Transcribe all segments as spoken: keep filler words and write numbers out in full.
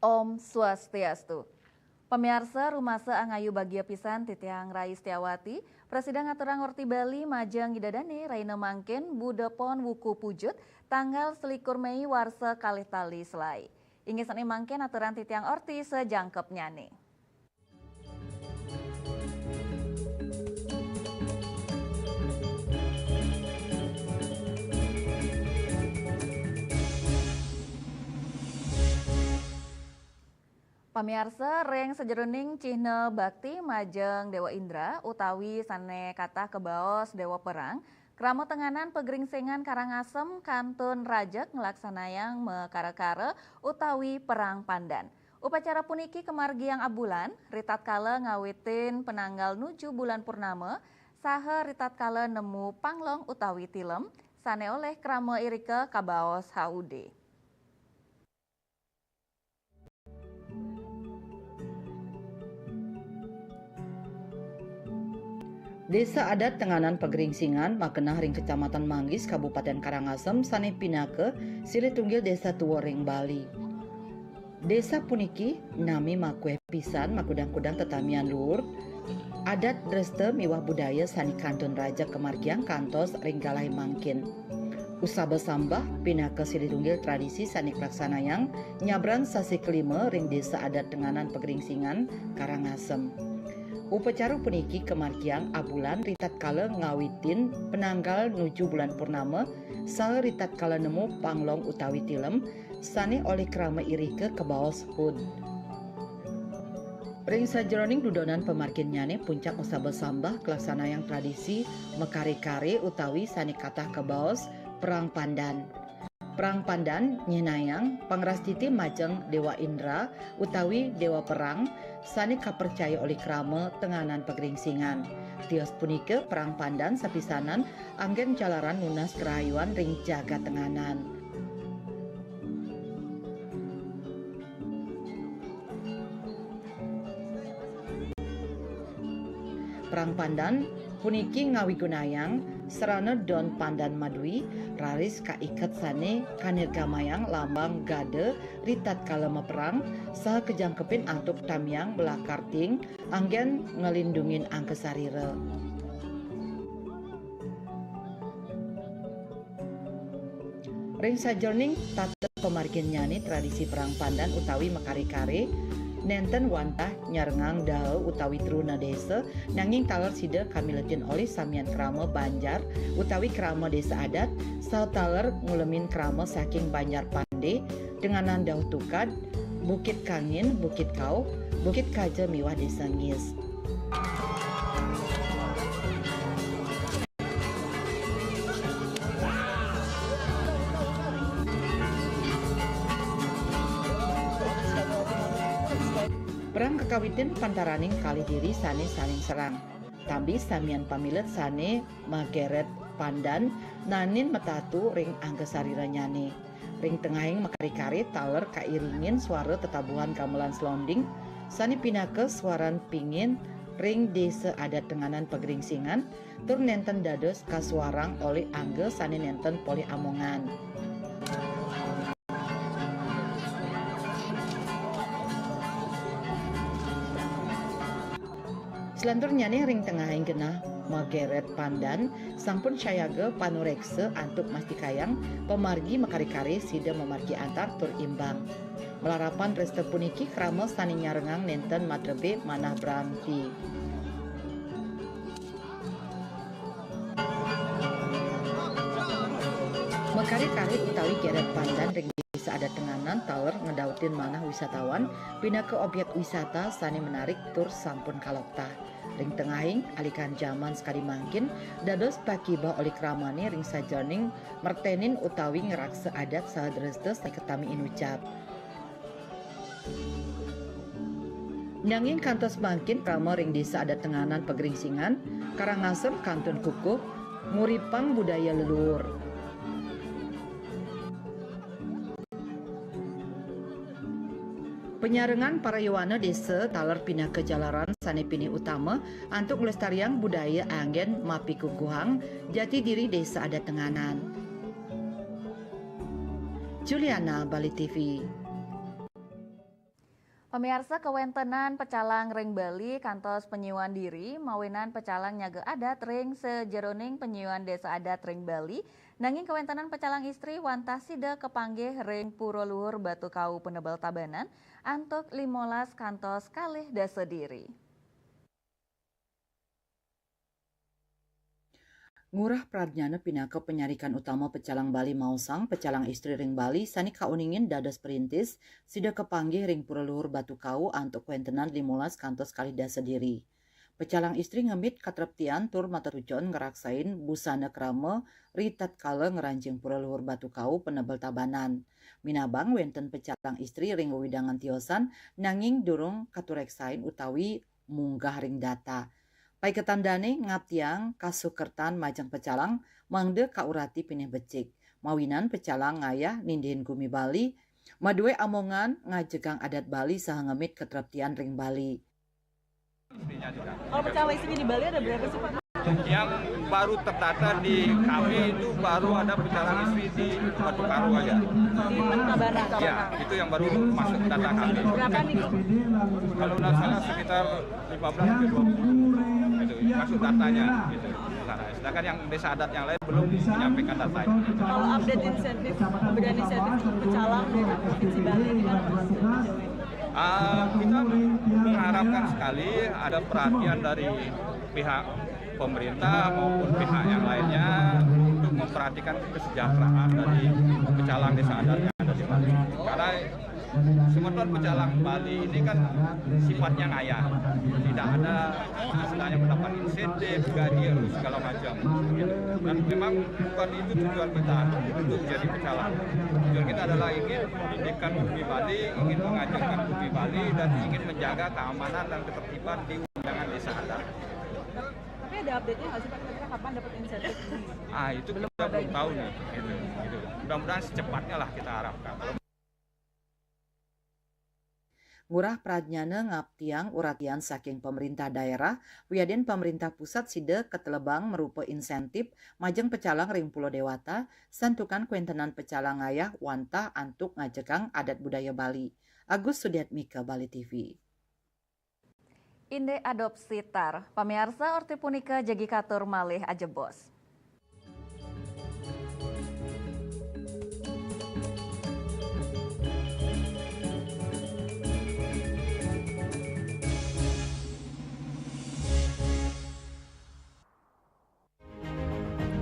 Om Swastiastu. Pamiarsa, rumasa angayu bagia pisan titiang Rai Setiawati, prasida ngaturang orti Bali majeng Ida Dane rahina mangkin, Buda Pon wuku Pujut, tanggal selikur Mei warsa kalih tali selae. Inggih sane mangkin aturang titiang orti sajangkepnyane. Pamiarsa, ring sajeroning cihna bakti majeng Dewa Indra utawi sane katah kabaos Dewa Perang, krama tenganan Pegringsingan Karangasem kantun rajeg nglaksanayang makara-kara utawi perang pandan. Upacara puniki kamargiang abulan, ritatkala ngawitin penanggal nuju bulan purnama, saha ritatkala nemu panglong utawi tilem, sane olih krama irika kabaos H U D. Desa Adat Tenganan Pegringsingan magenah ring Kecamatan Manggis, Kabupaten Karangasem, sane pinaka silih tunggil desa tua ring Bali. Desa puniki nami makueh pisan makudang-kudang tetamian luur, adat dresta miwah budaya sane kantun rajeg kamargiang kantos ring galahé mangkin. Usaba sambah pinaka silih tunggil tradisi sane kalaksanayang nyabran sasih kalima ring Desa Adat Tenganan Pegringsingan, Karangasem. Upacara puniki kamargiang abulan ritatkala ngawitin penanggal nuju bulan purnama saha ritatkala nemu panglong utawi tilem, sane olih krama irika kabaos Hud. Ring sajeroning dudonan pamarginnyane puncak usaba sambah kalaksanayang tradisi makare-kare utawi sane katah kabaos Perang Pandan. Perang Pandan nyihnayang pangrastiti majeng Dewa Indra utawi Dewa Perang sane kapercaya olih krama Tenganan Pegringsingan. Tios punika Perang Pandan sapisanan anggen jalaran nunas karahayuan ring jagat Tenganan. Perang Pandan puniki ngawigunayang sarana don pandan madui, raris kaiket sane kanirgamayang lambang gada ritatkala maperang, saha kajangkepin antuk tamiang bala karting anggen nglindungin angga sarira. Ring sajeroning tata pamarginnyane tradisi Perang Pandan utawi makare-kare, nenten wantah nyarengang daha utawi truna desa, nanging taler sida kamiletin olih samian krama banjar utawi krama desa adat, saha taler ngulemin krama saking Banjar Pande, Tenganan Dauh Tukad, Bukit Kangin, Bukit Kauh, Bukit Kaja miwah Desa Ngis. Perang kakawitin pantaraning kalih diri sane saling serang. Tambi samian pamilet sane mageret pandan naenin matatu ring angga sariranyane. Ring tengahing makare-kare taler kairingin suara tetabuhan gamelan selonding sane pinaka suaran pingin ring Desa Adat Tenganan Pegringsingan, tur nenten dados kasuarang olih angga sane nenten polih amongan. Selanturnyane ring tengahing genah mageret pandan sampun sayaga panureksa antuk mastikayang pamargi makare-kare sida mamargi antar tur imbang. Malarapan dresta puniki krama sane nyarengang nenten matrebe manah bramti. Makare-kare utawi geret pandan ring Desa Adat Tenganan taler ngedautin manah wisatawan pinaka objek wisata sane menarik tur sampun kaloktah. Ring tengahing alikan jaman sakadi mangkin dados pakibeh olih kramane ring sajeroning mertenin utawi ngraksa adat saha dresta sane katami inucap. Nanging kantos mangkin krama ring Desa Adat Tenganan Pegringsingan, Karangasem kantun kukuh nguripang budaya leluhur. Panyarengan para yowana desa taler pinaka jalaran sane pinih utama antuk nglestariang budaya anggen mapikukuhang jati diri Desa Adat Tenganan. Juliana, Bali T V. Pamiarsa, kawéntenan pecalang ring Bali kantos panyiuan diri, mawinan pecalang nyaga adat ring sajeroning panyiuan désa adat ring Bali, nanging kawéntenan pecalang istri wantah sida kapanggih ring Pura Luhur Batu Kau Penebel Tabanan antuk limolas kantos kalih dasa diri. Ngurah Pradnyana pinaka panyarikan utama pecalang Bali maosang, pecalang istri ring Bali sané kauningin dados perintis, sida kapanggih ring Pura Luhur Batu Kau antuk kawéntenan limolas kantos kalih dasa diri. Pecalang istri ngemit katreptian tur matatucon ngraksain busana krama ritatkala ngranjing Pura Luhur Batu Kau Penebel Tabanan. Minabang wénten pecalang istri ring wewidangan tiosan, nanging durung katureksain utawi munggah ring data. Paiketan dané ngaptiang kasukertan majeng pecalang mangda kaurati pinih becik. Mawinan pecalang ngayah nindihin gumi Bali, madué amongan ngajegang adat Bali saha ngemit katreptian ring Bali. Kalau pecalang istrinya di Bali ada berapa sih, Pak? Yang baru terdata di kami itu baru ada pecalang istri di Batu Kau aja. Di Tabanan. Ya, itu yang baru masuk data kami. Berapa nih, Bu? Kalau nggak salah sekitar lima belas sampai dua puluh. Itu masuk datanya gitu. Sedangkan yang desa adat yang lain belum menyampaikan datanya. Kalau update insentif, pemberian insentif untuk pecalang dari Provinsi Bali gimana, Pak? Uh, kita mengharapkan sekali ada perhatian dari pihak pemerintah maupun pihak yang lainnya untuk memperhatikan kesejahteraan dari pecalang desa adat yang ada di Bali. Karena semeton pecalang Bali ini kan sifatnya ngayah, tidak ada istilahnya mendapat insentif, gaji, atau segala macam. Dan memang bukan itu tujuan kita untuk menjadi pecalang. Tujuan kita adalah ingin mendidikan bumi Bali, ingin mengajarkan bumi Bali, dan ingin menjaga keamanan dan ketertiban di wewidangan desa adat. Tapi ada update-nya nggak sih, Pak, kira-kira kapan dapat insentif? Ah, itu belum kita belum tahu nih. Gitu, gitu. Mudah-mudahan secepatnya lah kita harapkan. Ngurah Pradnyana ngaptiang uratian saking pemerintah daerah wiadin pemerintah pusat sida katelebang marupa insentif majeng pecalang ring Pulo Dewata, santukan kawéntenan pecalang ngayah wantah antuk ngajegang adat budaya Bali. Agus Sudiatmika, Bali T V. Indik adopsi tar. Pamiarsa, orti punika jagi katur malih ajebos.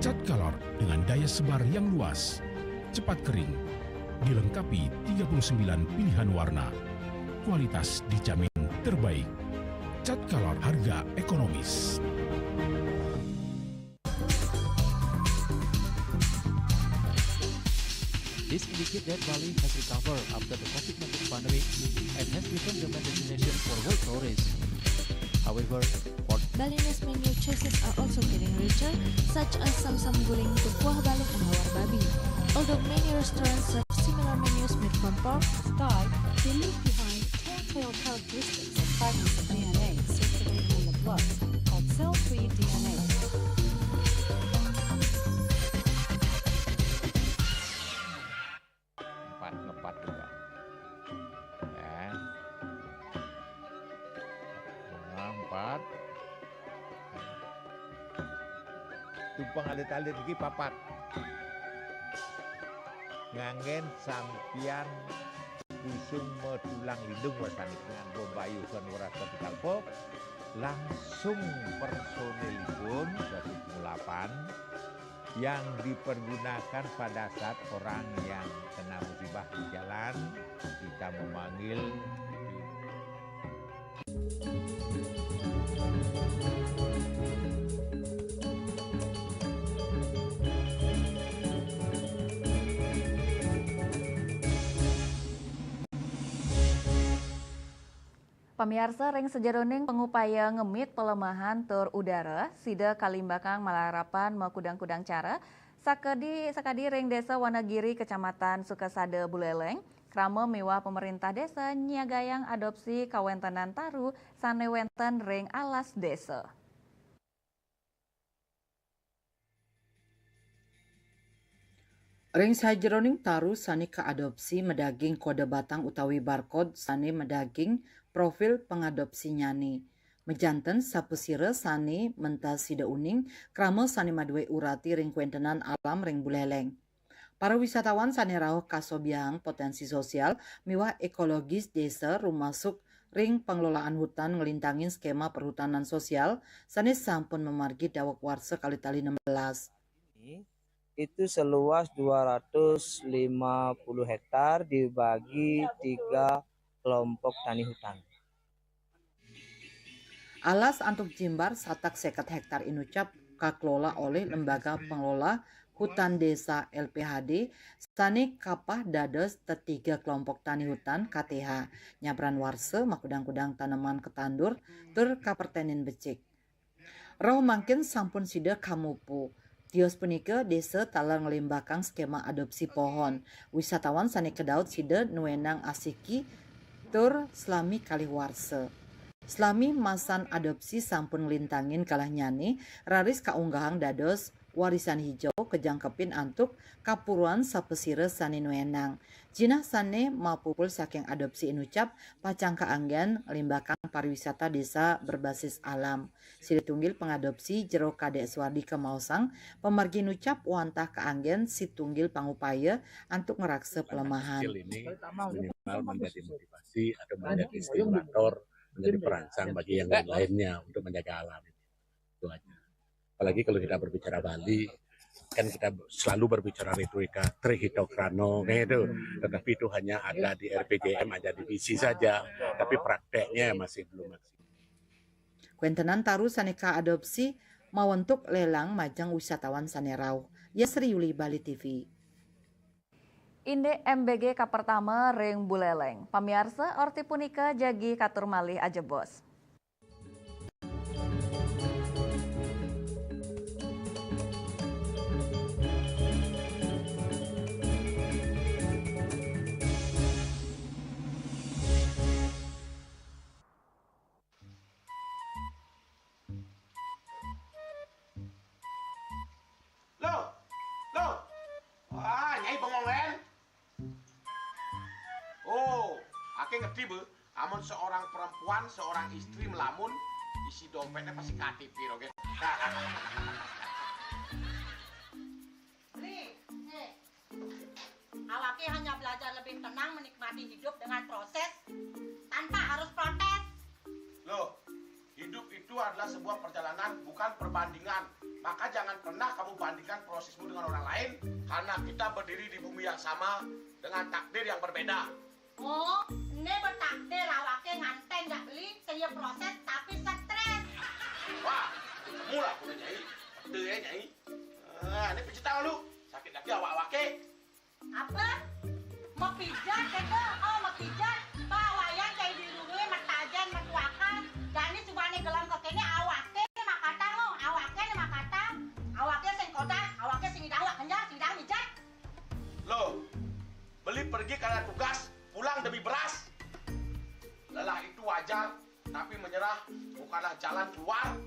Cat Color dengan daya sebar yang luas, cepat kering, dilengkapi tiga puluh sembilan pilihan warna. Kualitas dijamin terbaik. Cat Color, harga ekonomis. This indicate that Bali has recovered after the COVID nineteen pandemic and has become the main destination for world tourists. However, for Balinese menu choices are also getting richer, such as samsam guling berkuah balung hawar babi. Although many restaurants serve similar menus made from pork, stall, they leave behind telltale characteristics of fragments of D N A circulating on the blood called cell-free D N A. Empat, ngepat juga. Ya. Nah, empat. Tumpang alit-alit iki papat. Nganggén sampiyan kusung matulang lindung wasani dengan bombayu son weras ketika pop, langsung personilipun dadi pengulapan yang dipergunakan pada saat orang yang kena musibah di jalan, kita memanggil. Pamiarsa, ring sajeroning pangupaya ngemit palemahan tur udara, sida kalimbakang malarapan makudang-kudang cara, sakadi, sakadi ring Desa Wanagiri, Kecamatan Sukasada, Buleleng, krama miwah pemerintah desa nyiagayang adopsi kawéntenan taru sané wénten ring alas desa. Ring sajeroning taru sane kaadopsi madaging kode batang utawi barcode sane madaging profil pangadopsinyane. Majanten sapasira sane mentas sida uning krama sane madue urati ring kwentenan alam ring Buleleng. Para wisatawan sane rauh kasobiahang potensi sosial miwah ekologis desa rumasuk ring pengelolaan hutan nglintangin skema perhutanan sosial sane sampun mamargi daweg warsa kalih tali enam belas. Itu seluas dua ratus lima puluh hektar dibagi tiga kelompok tani hutan. Alas antuk jimbar satak seket hektar inucap kakelola olih Lembaga Pengelola Hutan Desa L P H D sane kapah dados tetiga kelompok tani hutan K T H, nyabran warsa makudang-kudang taneman ketandur tur kapertenin becik. Rauh mangkin sampun sida kamupu. Tios punika desa taler nglimbakang skema adopsi pohon. Wisatawan sane kedaut sida nuenang asiki tur slami kalih warsa. Slami masan adopsi sampun nglintangin kalahnyane, raris kaunggahang dados warisan hijau kajangkepin antuk kapuruan sapasira sane nuenang. Jinah sane mapupul saking adopsi inucap pacang kaanggen nglimbakang pariwisata desa berbasis alam. Silih tunggil pangadopsi Jero Kadek Suwardi kamaosang, pamargi nucap wantah kaanggen situnggil pangupaya antuk ngraksa pelemahan. Kecil ini minimal menjadi motivasi atau menjadi stimulator, menjadi perangsang bagi yang lain-lainnya untuk menjaga alam ini. Itu aja. Apalagi kalau kita berbicara Bali, kan kita selalu berbicara retorika trihito krano, kayak itu. Tetapi itu hanya ada di R P J M, ada di visi saja, tapi prakteknya masih belum maksimal. Kwentenan taru sane kaadopsi mawentuk lelang majeng wisatawan sane rauh. Yasri Yuli, Bali T V. Indik M B G kapertama ring Buleleng. Pamiarsa, orti punika jagi katur malih ajebos. Loh, loh. Wah, Nyai bengong, kan? Oh, ake ngerti, Bu. Amun seorang perempuan, seorang istri melamun, isi dompetnya pasti K T P, oke? Beli, eh, awake hanya belajar lebih tenang menikmati hidup dengan proses tanpa harus protes. Loh, hidup itu adalah sebuah perjalanan, bukan perbandingan. Maka jangan pernah kamu bandingkan prosesmu dengan orang lain, karena kita berdiri di bumi yang sama dengan takdir yang berbeda. Oh, ini bertakdir awake nganten jak beli, saya proses tapi stres. Wah, ketemu lah punya Nyai. Ada ya, Nyai. Ah, ini pijit tangan lu. Sakit lagi awak-awake. Apa? Mapijat kata? Oh, mapijat. Ba wayan cai di rumah, matajan, matuakan. Jani subane gelam ke kene awake ni makatang, oh. Awake ni makatang. Awake sing kodak, awake sing idang, awak kenjar, sing idang mijat. Loh, beli pergi karena tugas, pulang demi beras. Lelah itu wajar, tapi menyerah bukanlah jalan keluar.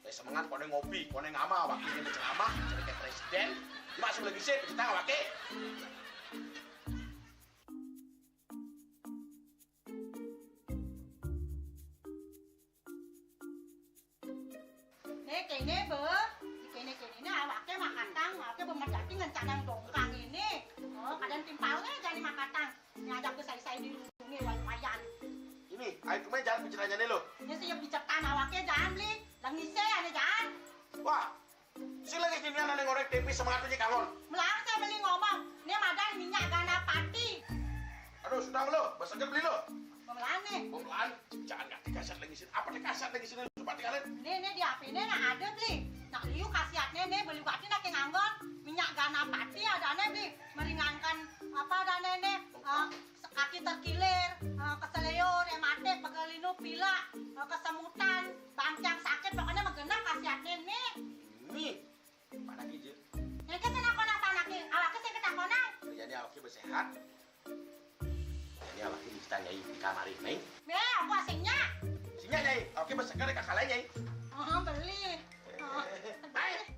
Eh, semangat kone ngopi, kone ngama, wakilnya berceramah, jadi kayak presiden. Cuma sudah bisa, kita wakil. Nih kene be, kene kene ini awake makatang, awake bemerjati ngencanang dongkang ini. Oh, kadang timpalnya jani makatang. Ngajak ke sai-sai di rumah wayan. Ini, ayo kemana jalan pencetannya nih lo? Ini sih picetan awake jangan beli. Lengise ane jangan. Wah, si lagi gini anak ngorek T V semangat aja kangen. Melarang saya beli ngomong. Ini madan minyak gana pati. Aduh, sudah lo, besok beli lo. Pemelaan nih. Pemelaan, jangan ngerti kasar lagi sini. Apa nih kasar lagi sini? Coba tinggalin. Ini, ini di H P ini nah ada beli. Nak liu khasiatnya nih beli bati nak nganggon. Minyak gana pati ada nih beli. Meringankan apa ada nih nih. Eh, kaki terkilir, eh, keseleo, rematik, pegelinu, pilek, eh, kesemutan, bangkiang sakit, pokoknya mah genep khasiatnya nih. Nih, mana gijil? Yang ke sana kona sana ke, awake sing ketakonan. Jadi awake bersehat. Jadi awake bisa nyai di kamar ini. Nih, aku asingnya. Sini nyai, awake bersegar kakak lain nyai. Oh, beli. Oh, Baik.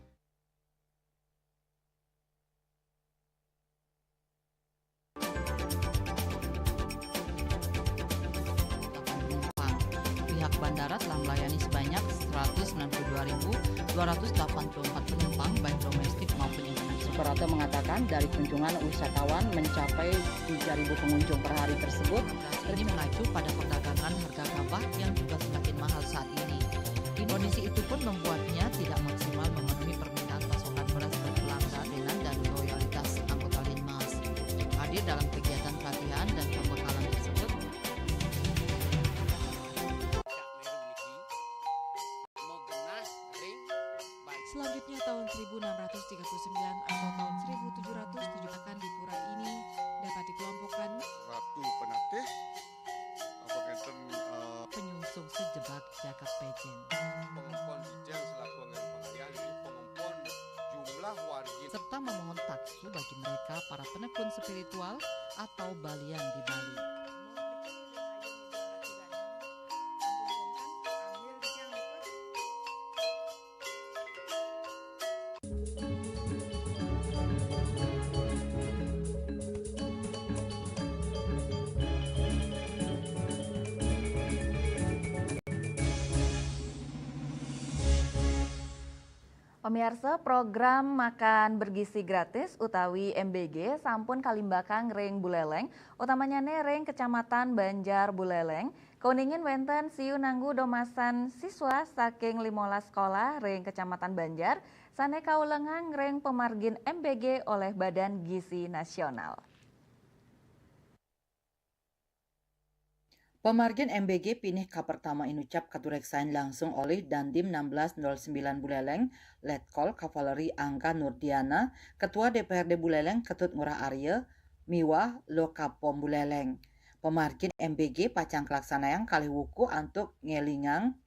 Bandara telah melayani sebanyak seratus sembilan puluh dua ribu dua ratus delapan puluh empat penumpang, baik domestik maupun internasional. Suprapto mengatakan dari kunjungan wisatawan mencapai tiga ribu pengunjung per hari tersebut. Ini mengacu pada perdagangan harga gabah yang juga semakin mahal saat ini. Kondisi itu pun membuatnya tidak maksimal memenuhi permintaan pasokan beras berkelanjutan dan loyalitas anggota Linmas. Hadir dalam kegiatan pelatihan dan pembekalan tersebut, Selanjutnya, tahun seribu enam ratus tiga puluh sembilan atau tahun seribu tujuh ratus tujuh akan di pura ini dapat dikelompokkan Ratu Penatih, apa ngenten uh, penyungsung sejebak jagat Pejen. Pengempon Dijang selaku anggaran pengalian, ini pengempon jumlah wargi. Serta memohon taksu bagi mereka para penekun spiritual atau balian di Bali. Pemirsa, program makan bergizi gratis utawi M B G sampun kalimbakang ring Buleleng, utamanyane ring Kecamatan Banjar Buleleng. Kauningin wenten siu nanggu domasan siswa saking limolas sekolah ring Kecamatan Banjar sane kaulengang ring pemargin M B G oleh Badan Gizi Nasional. Pemargin M B G pinih kapertama inucap katureksain langsung olih Dandim enam belas nol sembilan Buleleng, Letkol Kavaleri Angka Nurdiana, Ketua D P R D Buleleng Ketut Ngurah Arya, miwah Lokapom Buleleng. Pemargin M B G pacang kalaksanayang kalih wuku antuk ngelingang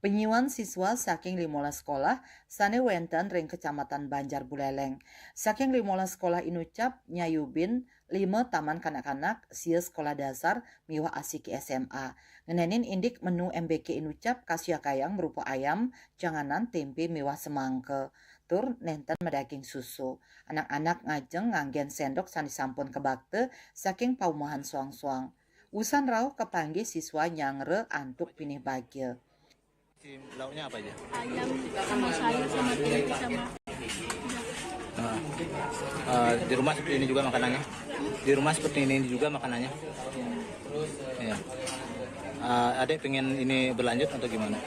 penyiwan siswa saking limolas sekolah sane wenten ring Kecamatan Banjar Buleleng. Saking limolas sekolah inucap nyayubin lima taman kanak-kanak, sia sekolah dasar miwah asiki S M A. Ngenenin indik menu M B G inucap kasiakayang berupa ayam, janganan, tempe miwah semangka. Tur nenten madaging susu. Anak-anak ngajeng nganggen sendok sane sampun kabakta saking paumahan suang-suang. Usan rauh kapanggih siswa nyanggra antuk pinih bagia. Lauknya apa aja? Ayam sama sayur sama tempe sama. Uh, uh, di rumah seperti ini juga makanannya? Di rumah seperti ini juga makanannya? Ya. Uh, adik pengen ini berlanjut atau gimana?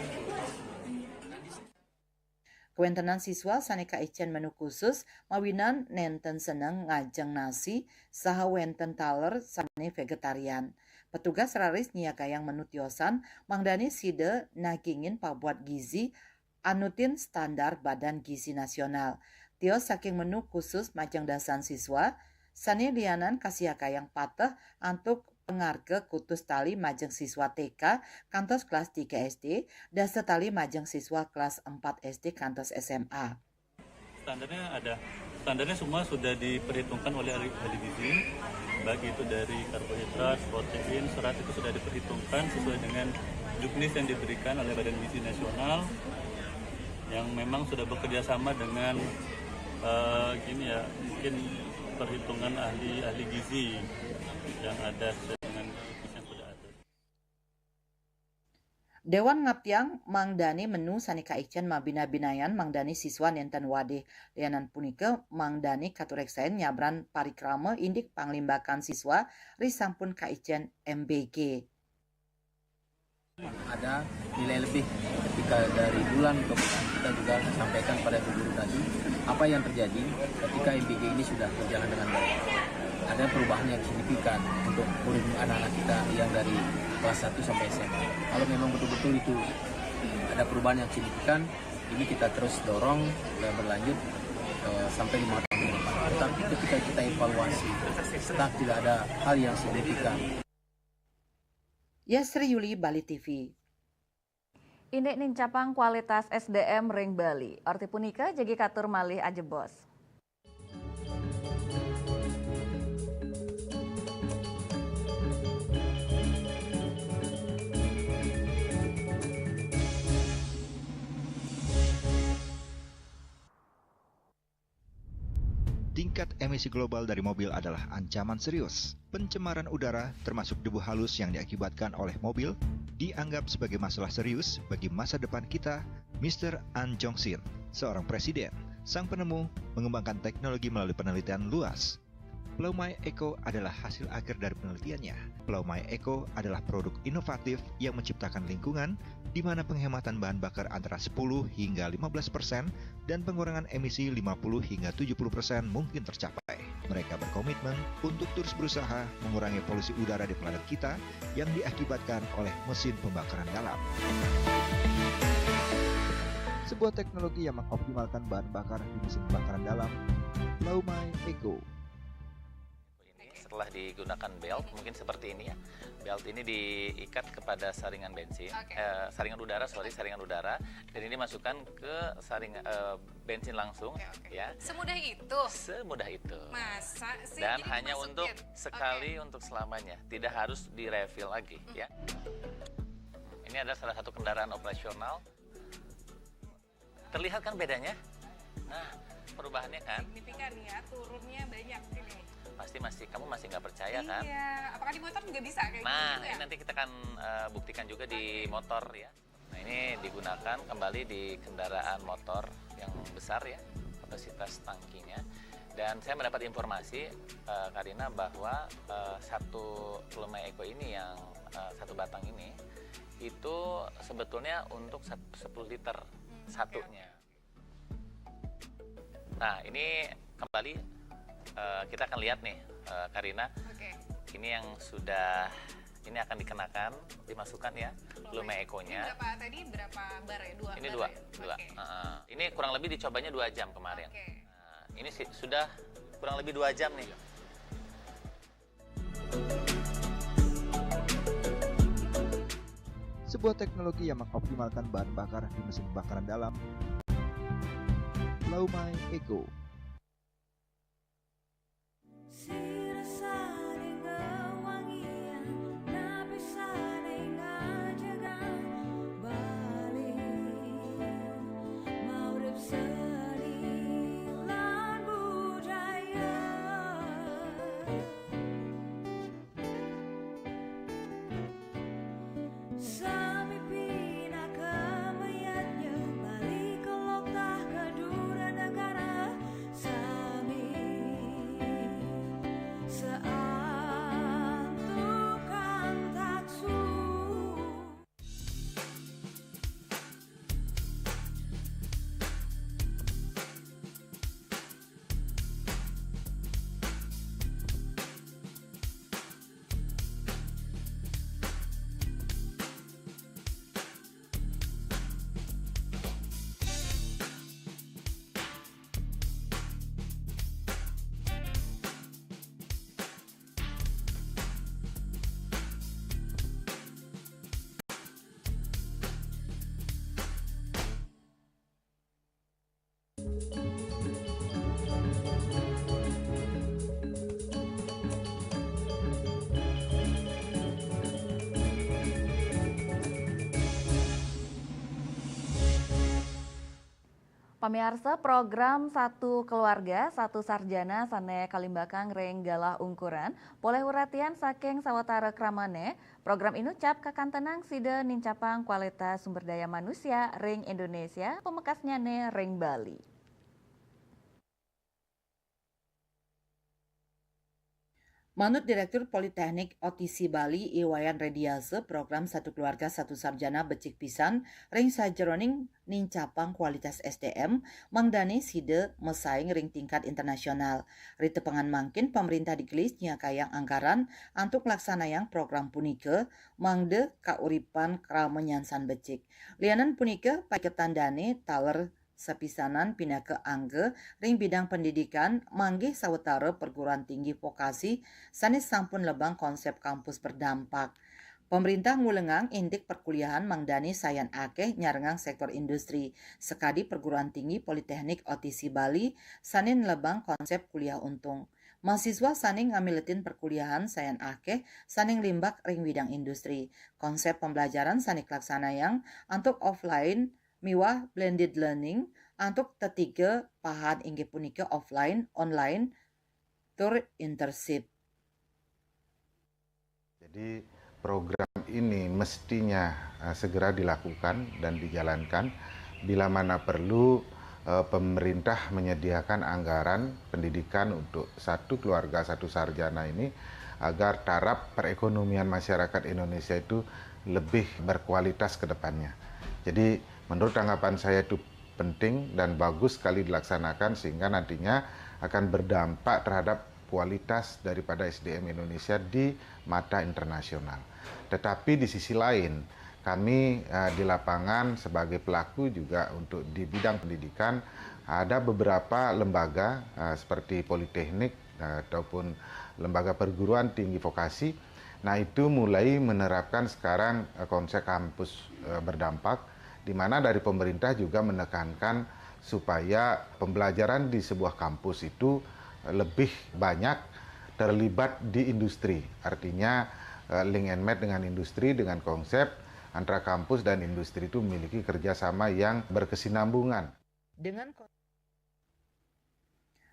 Kawentenan siswa sane kaicen menu khusus mawinan nenten seneng ngajeng nasi saha wenten taler sane vegetarian. Petugas raris nyiagayang menu tiosan mangdane sida nagingin pabuat gizi anutin standar Badan Gizi Nasional. Tios saking menu khusus majeng dasan siswa sane lianan kasiagayang pateh antuk pangarga kutus tali majeng siswa T K kantos kelas tiga S D, dasa tali majeng siswa kelas empat S D kantos S M A. Standarnya ada. Standarnya semua sudah diperhitungkan oleh ahli, ahli gizi, baik itu dari karbohidrat, protein, serat, itu sudah diperhitungkan sesuai dengan juknis yang diberikan oleh Badan Gizi Nasional yang memang sudah bekerja sama dengan uh, gini ya, mungkin perhitungan ahli ahli gizi yang ada sesuai dengan juknis yang sudah ada. Dewan ngaptiang mangdane menu sane kaicen mabina-binayan mangdane siswa nenten wadih. Lianan punika mangdane katureksain nyabran parikrama indik panglimbakan siswa ri sampun kaicen M B G. Ada nilai lebih ketika dari bulan ke bulan kita juga sampaikan pada guru tadi apa yang terjadi ketika M B G ini sudah berjalan dengan baik. Ada perubahan yang signifikan untuk murid anak-anak kita yang dari kelas satu sampai S M A. Kalau memang betul-betul itu ada perubahan yang signifikan, ini kita terus dorong dan berlanjut uh, sampai lima tahun ke depan. Tetapi ketika kita evaluasi, tetap tidak ada hal yang signifikan. Yasri Yuli, Bali T V. Indik nincapang kualitas S D M ring Bali. Orti punika jagi katur malih ajebos. Tingkat emisi global dari mobil adalah ancaman serius. Pencemaran udara, termasuk debu halus yang diakibatkan oleh mobil, Dianggap sebagai masalah serius bagi masa depan kita, Mister An Jong Sin, seorang presiden, sang penemu, mengembangkan teknologi melalui penelitian luas. Pulau Mai Eco adalah hasil akhir dari penelitiannya. Pulau Mai Eco adalah produk inovatif yang menciptakan lingkungan di mana penghematan bahan bakar antara sepuluh hingga lima belas persen dan pengurangan emisi lima puluh hingga tujuh puluh persen mungkin tercapai. Mereka berkomitmen untuk terus berusaha mengurangi polusi udara di planet kita yang diakibatkan oleh mesin pembakaran dalam. Sebuah teknologi yang mengoptimalkan bahan bakar di mesin pembakaran dalam, Pulau Mai Eco. Ini setelah digunakan belt, mungkin seperti ini ya. Belt ini diikat kepada saringan bensin, eh, saringan udara, sorry, saringan udara, dan ini masukkan ke saring eh, bensin langsung, ya. Semudah itu. Semudah itu. Masa sih? Dan Jadi hanya dimasukin. Untuk sekali, untuk selamanya, tidak harus di-refill lagi, ya. Ini adalah salah satu kendaraan operasional. Terlihat kan bedanya? Nah, perubahannya kan? Signifikan ya, turunnya banyak ini. Pasti masih, kamu masih nggak percaya kan? Iya, apakah di motor juga bisa kayak Nah, gitu ini ya? Nanti kita akan eh, buktikan juga di motor, ya. Nah, ini digunakan kembali di kendaraan motor yang besar, ya, kapasitas tangkinya. Dan saya mendapat informasi, eh, Karina, bahwa eh, satu Pulau Mai Eco ini yang eh, satu batang ini itu sebetulnya untuk sat- sepuluh liter Hmm, satunya. Nah, ini kembali eh, kita akan lihat nih, eh, Karina. Oke. Ini yang sudah, ini akan dikenakan, dimasukkan, ya, Pulau Mai Ini Eco-nya. berapa tadi? Berapa bar ya? Dua Ini bar dua, ya? dua. Oke. Heeh. Ini kurang lebih dicobanya dua jam kemarin. Oke. Nah, ini sih sudah kurang lebih dua jam nih. Sebuah teknologi yang mengoptimalkan bahan bakar di mesin pembakaran dalam, Pulau Mai Eco. Sira saling wangian, napi saling ajagan. Bali, maurip seni lan budaya. Sami pinaka mayadnya, Bali kelok tah kadura negara. Sami seantukan taksu. Pamiarsa, program Satu Keluarga, Satu Sarjana sané kalimbakang ring galah ungkuran, poléh uratian saking sawatara kramané. Program inucap kakantenang sida nincapang kualitas sumber daya manusia ring Indonesia, pamekasnyané ring Bali. Manut Direktur Politeknik O T C Bali, I Wayan Rediasa, program Satu Keluarga Satu Sarjana becik pisan ring sajeroning nincapang kualitas S D M, mangdané sida masaing ring tingkat internasional. Ri tepengan mangkin, pamréntah digelis nyiapang anggaran antuk nglaksanayang program punika, mangda kauripan krama nyansan becik. Lianan punika, paiketan dané taler sapisanan pinaka angga ring bidang pendidikan, manggih sawatara perguruan tinggi vokasi sané sampun lebang konsep kampus berdampak. Pamréntah ngulengang indik perkuliahan mangdané sayan akéh nyarengang sektor industri, sakadi perguruan tinggi Politeknik O T C Bali sané nlebang konsep kuliah untung. Mahasiswa sané ngamiletin perkuliahan sayan akéh sané nglimbak ring bidang industri. Konsep pembelajaran sané kalaksanayang antuk offline miwah blended learning antuk tetiga pahan, inggih punika offline, online, tur internship. Jadi, Program ini mestinya uh, segera dilakukan dan dijalankan. Bila mana perlu, uh, pemerintah menyediakan anggaran pendidikan untuk satu keluarga satu sarjana ini, agar taraf perekonomian masyarakat Indonesia itu lebih berkualitas ke depannya. Jadi, menurut tanggapan saya itu penting dan bagus sekali dilaksanakan, sehingga nantinya akan berdampak terhadap kualitas daripada S D M Indonesia di mata internasional. Tetapi di sisi lain, kami uh, di lapangan sebagai pelaku juga untuk di bidang pendidikan, ada beberapa lembaga uh, seperti politeknik uh, ataupun lembaga perguruan tinggi vokasi. Nah, itu mulai menerapkan sekarang uh, konsep kampus uh, berdampak, di mana dari pemerintah juga menekankan supaya pembelajaran di sebuah kampus itu lebih banyak terlibat di industri. Artinya, eh, link and match dengan industri, dengan konsep antara kampus dan industri itu memiliki kerjasama yang berkesinambungan. Dengan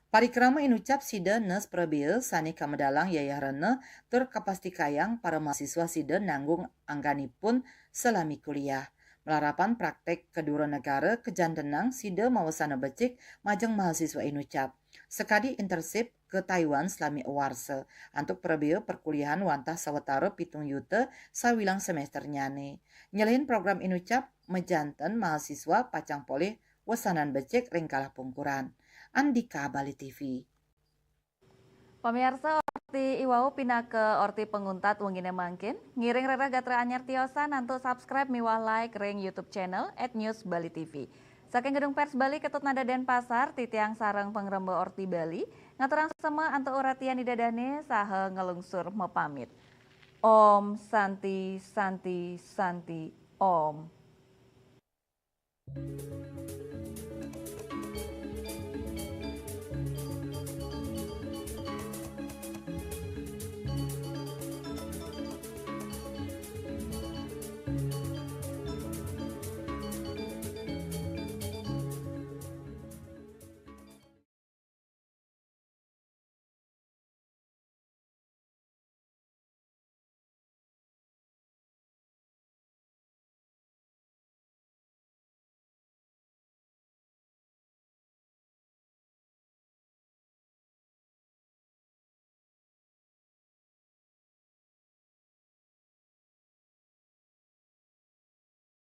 Parikrama inucap sida nes prabea sane kamedalang yayahrana tur kapastikayang para mahasiswa sida nanggung angganipun salami kuliah. Malarapan praktek kedura negara kajantenang sida mawasana becik majeng mahasiswa inucap. Sakadi internship ka Taiwan salami awarsa antuk prabea perkuliahan wantah sawatara pitung yuta sawilang semesternyane. Nyelehin program inucap, majanten mahasiswa pacang polih wesanan becik ring kalah pungkuran. Andika Bali T V. Pamiarsa, orti iwau pinaka orti panguntat wengine mangkin. Ngiring rereh gatra anyar tiosan antuk subscribe miwah like ring YouTube channel at News Bali T V. Saking Gedung Pers Bali Ketut Nada Denpasar, titiang sareng pangremba Orti Bali ngaturang sema antuk uratian ida dane saha ngelungsur mapamit. Om Santi Santi Santi Om.